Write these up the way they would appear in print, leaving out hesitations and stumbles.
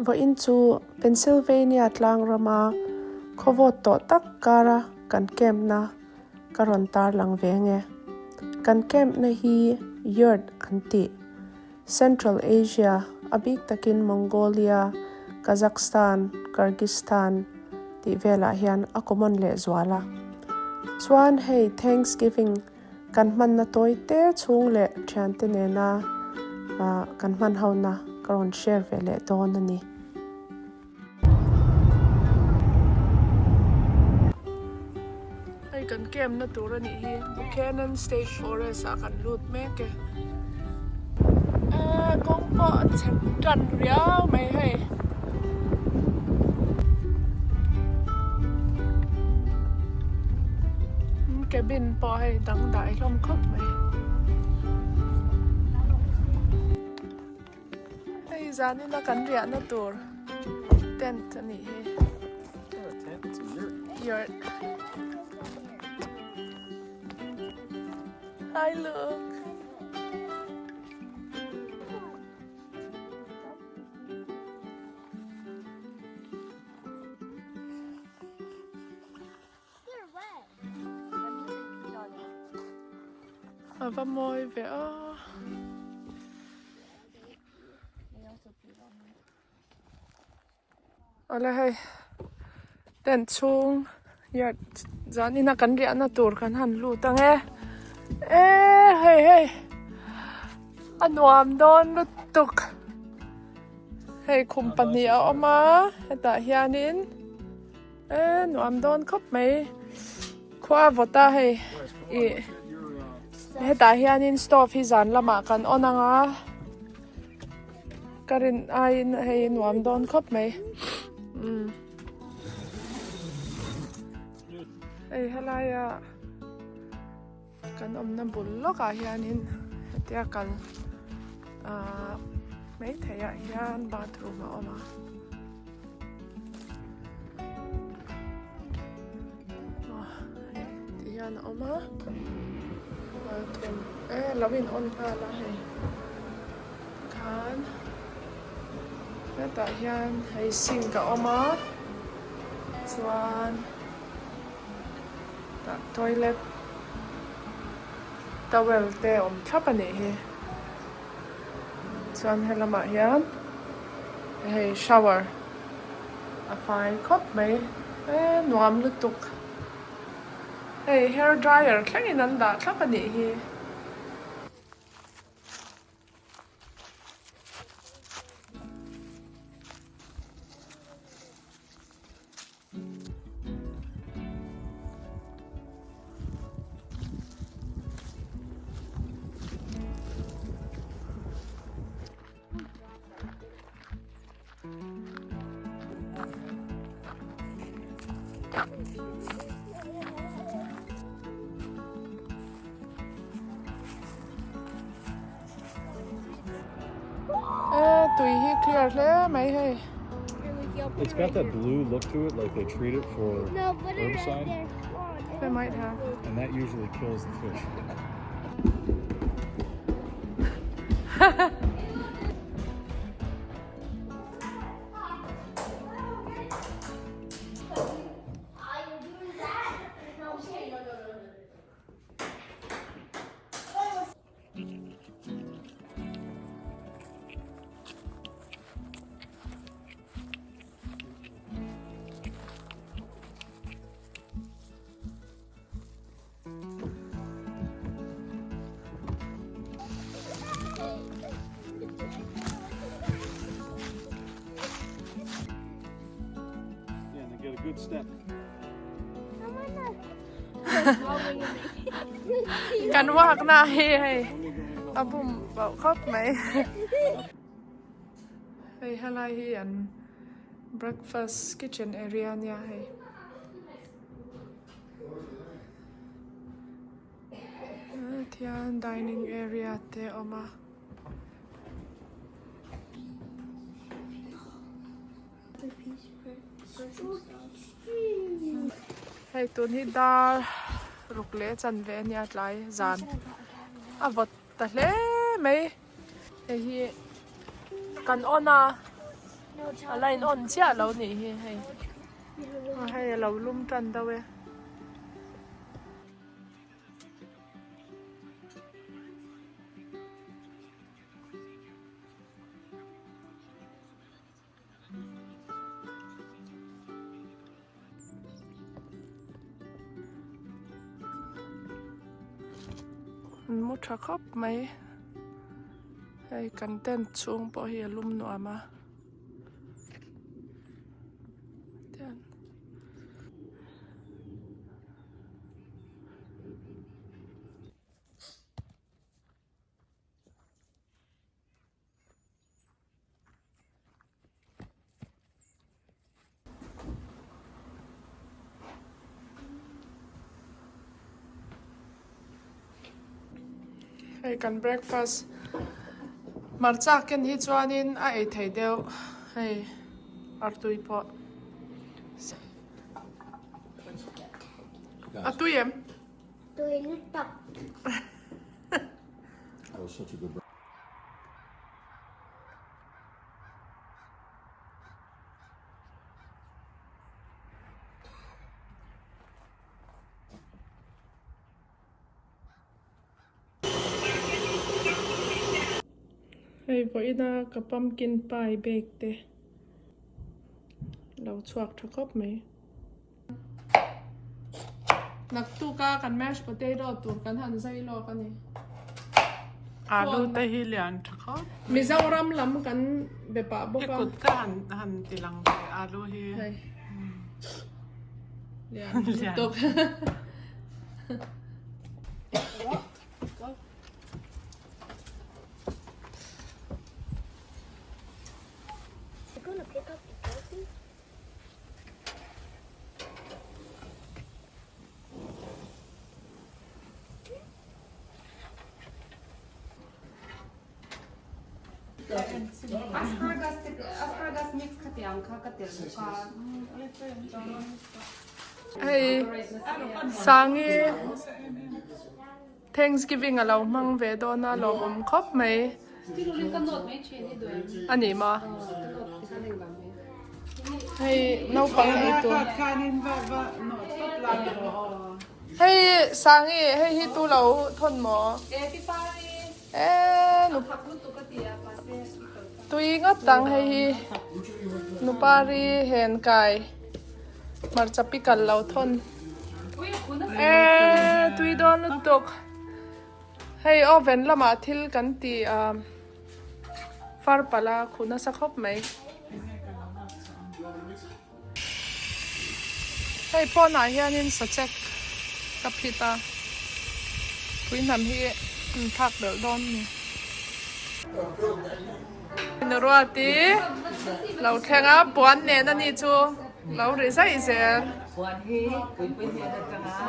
Vawiin chu Pennsylvania tlang rama khawvawt tawh tak kara kan camp na ka rawn tarlang ve nge. Kan camp na hi yurt an tih. Central Asia, a bik takin Mongolia, Kazakhstan, Kyrgyzstan tih velah hian a common lehzual a. Chuan hei Thanksgiving Kan hmanna tawi te chhung leh thiante nena kan hman hona ka rawn share ve leh dawn a ni. Hei kan camp na tur a nih hi Buchanan State Forest ah kan lut mek e. Kawng pawh a chep tan riau mai hei. Cabin pawh hei dangdai hlawm khawp mai. Hei zanin a kan riahna tur tent a nih hi. Yurt. Hi Luke. A va mawi ve aw. Awle hei tent chhung yard zan ina kan riahna tur kan han lut ang e e hei hei a nuam dawn lutuk hei khum pahnih a awm a hetah hianin e nuam dawn khawp mai khua a vawt a hei ih hetah hianin stove hi zan lamah kan on ang a. Ka rin aiin hei nuam dawn khawp mai umm hei helaia kan awmna bul lawkah hianin hetia kal ahh maithei ah hian bathroom a awm a. Hei ti hian a awm a bathroom e lo in on nghal a hei khan hetah hian hei sink a awm a chuan tah toilet towel te a awm thlap a nih hi chuan helamah hian hei shower a fai khawp mai e nuam lutuk hei hair dryer thlengin an dah thlap a nih hi. Tui hi clear hle mai hei. It's got that blue look to it like they treat it for herbicide. They might have. And that usually kills the fish. Kan walk na hi hei a bum bauh khawp mai hei helai hi an breakfast kitchen area ania hei. Thian dining area te a awm a. Hei tun hi dar ruk leh chanve a nia tlai zan a vawt ta hle mai. Hei hi kan on a. A la in on chiah lo nih hi hei. Hei a lo lum tan deuh e. An mu tha khawp mai hei kan tent chhung pawh hi a lum nuam a Hei kan breakfast hmarcha ken hi chuanin a ei thei deuh hei artui pawh a tui em? Tui lutuk. Hei vawiina ka pumpkin pie bake te lo chhuak tha khawp mai. Naktuk a kan mashed potato tur kan han zai lawk a ni. Alu te hi lian tha khawp mai. Mizoram lam kan be pah bawk a. I kut ka han han ti lang ve alu hi. Hei. Lian lutuk. You gonna pick up the trophy? Asparagus te asparagus mix kha tiang kha ka tel bawk a. Hei Sangi Thanksgiving a lo hmang ve dawn a lawmawm khawp mai. A ni maw? Hei naupang ei tur. Hei Sangi hei hi tu lo thawn maw? E nu tui ngawt ang hei hi nupari hen kai hmarcha pikal lo thawn e tui dawn lutuk hei oven lamah thil kan ti a far pala khuh nasa khawp mai hei pawnah hianin sachek ka phit a puihnam hi an thlak belh dawn a ni. Nuruati lo thleng a puan nen a ni chu lo ri zaih zel. Puan hi puipui hnen atanga ka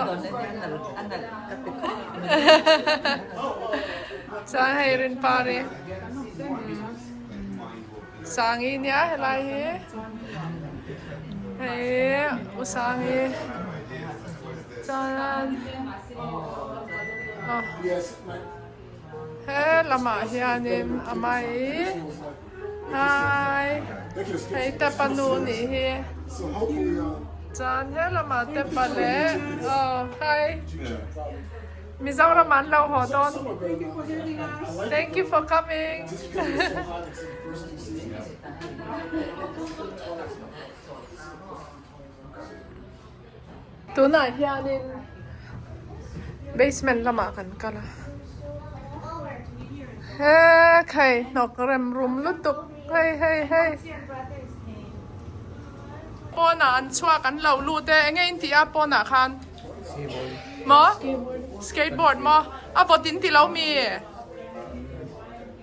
dawn na hian a nalh ka ti khawp mai. Chuan hei Rinpari. Sangi nia helai hi hei u Sangi chuan aw he lamah hianin a mai hi hei te panu nih hi chuan he lamah te pa leh aw hi. Mizoram an lo haw dawn. Thank you for coming. Tunah hianin basement lamah kan kal a. He khai hnawk rem rum lutuk hei hei hei. Pawnah an chhuak an lo lut e enge in tih a pawnah khan. Maw? Skateboard maw? A vawt in ti lo mi?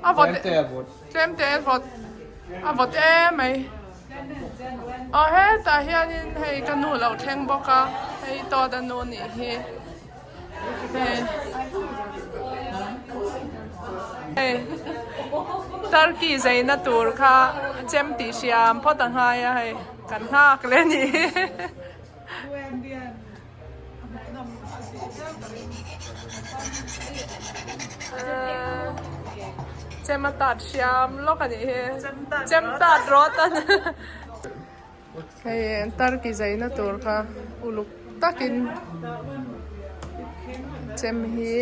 A vawt tlem te a vawt a vawt em mai. Aw hetah hianin hei ka nu lo thleng bawk a hei tawt a nu nih hi hei hei turkey zeina tur kha chem tih hriam phawt a ngai a hei kan nghak leh a nih hi. Chem a tat hriam lawk a nih hi. Chem tat rawt a ni. Hei turkey zaina tur kha uluk takin chem hi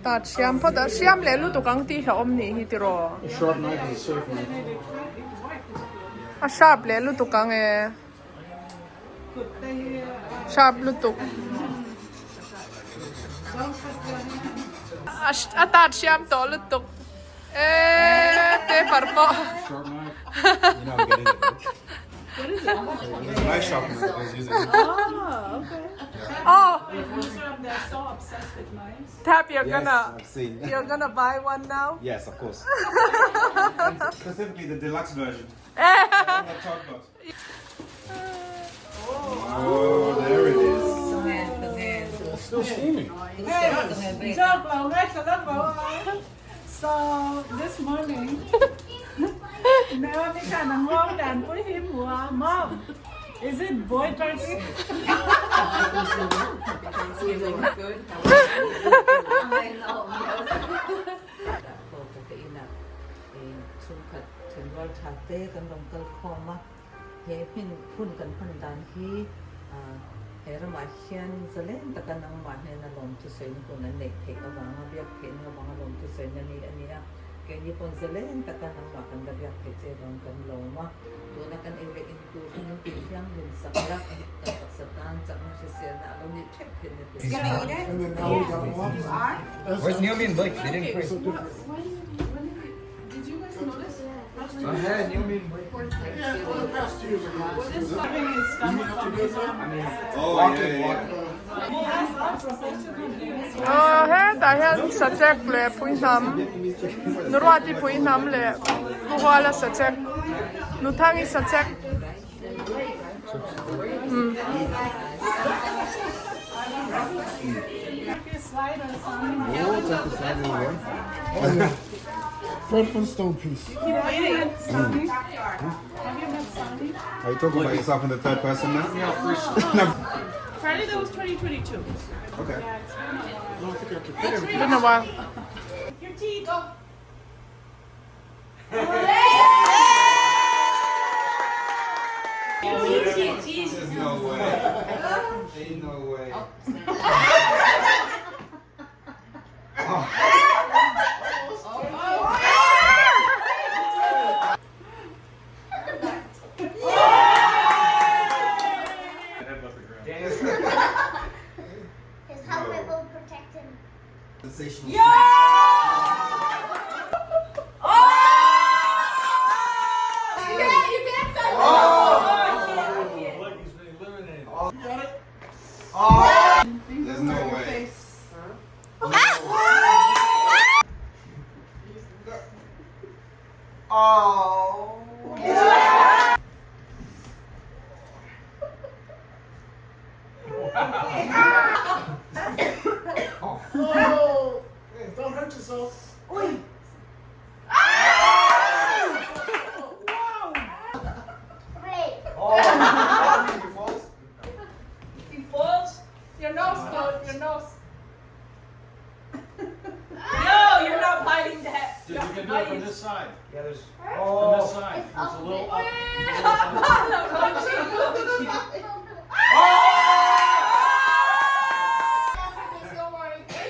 tat hriam phawt a, hriam leh lutuk ang tih hlauhawm nih hi tiraw? A sharp leh lutuk ang e. Sharp lutuk. A tat hriam tawh lutuk. Eee paper pawh. Sharp knife. You know I'm getting it. What is it? My sharp knife I was using. Oh, okay. Oh, They're so obsessed with knives. Tap, you're Yes, gonna I've seen. you're gonna buy one now. Yes, of course. And specifically the deluxe version. The top box. Oh, there it is. It's still steaming. So this morning, Naomi kind of mom and put him mom. Is it boy turkey? He hmin hun kan hman dan hi he ramah hian zalen taka nangmah hnena lawmthusawiin hun an neih theih avanga biak theihna avanga lawmthusawiin a ni a ni a. Keini pawn zalen taka nangmah kan la biak theih che avang kan lawm a. Tuna kan ei leh in tur hi min tih thianghlim sak la, kan taksa tan chakna hriselna a lo nih theuh theih na tur. Where's Naomi and Blake? They didn't pray. Ahead, Naomi and Blake. Oh, yeah, yeah. Aw hetah hian sachek leh phuihnam Nuruati phuihnam leh Puhuala sachek Nuthangi sachek umm. Fred Flintstone piece. Are you talking about yourself in the third person now? Apparently that was 2022. Okay. I don't think I can fit everything. Been a while. Your tea, go. There's no way. Ain't no way. His helmet will protect him. Sensational. There's no way. Oh. Oh, don't hurt yourself. Great. Oh. He falls. Your nose, Claude, your nose. No, you're not biting that. Dude, you can do it from this side. Yeah, there's. From this side. There's a little up.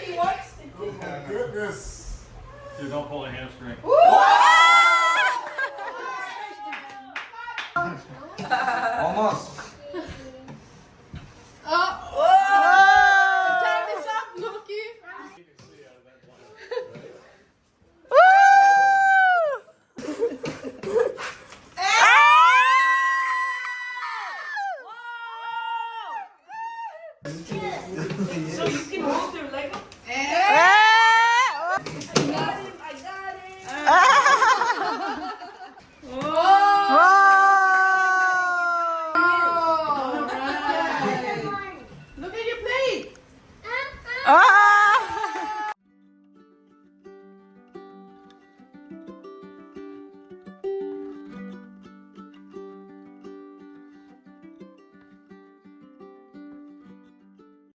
He wants to. Oh my goodness. Dude, don't pull a hamstring. Oh!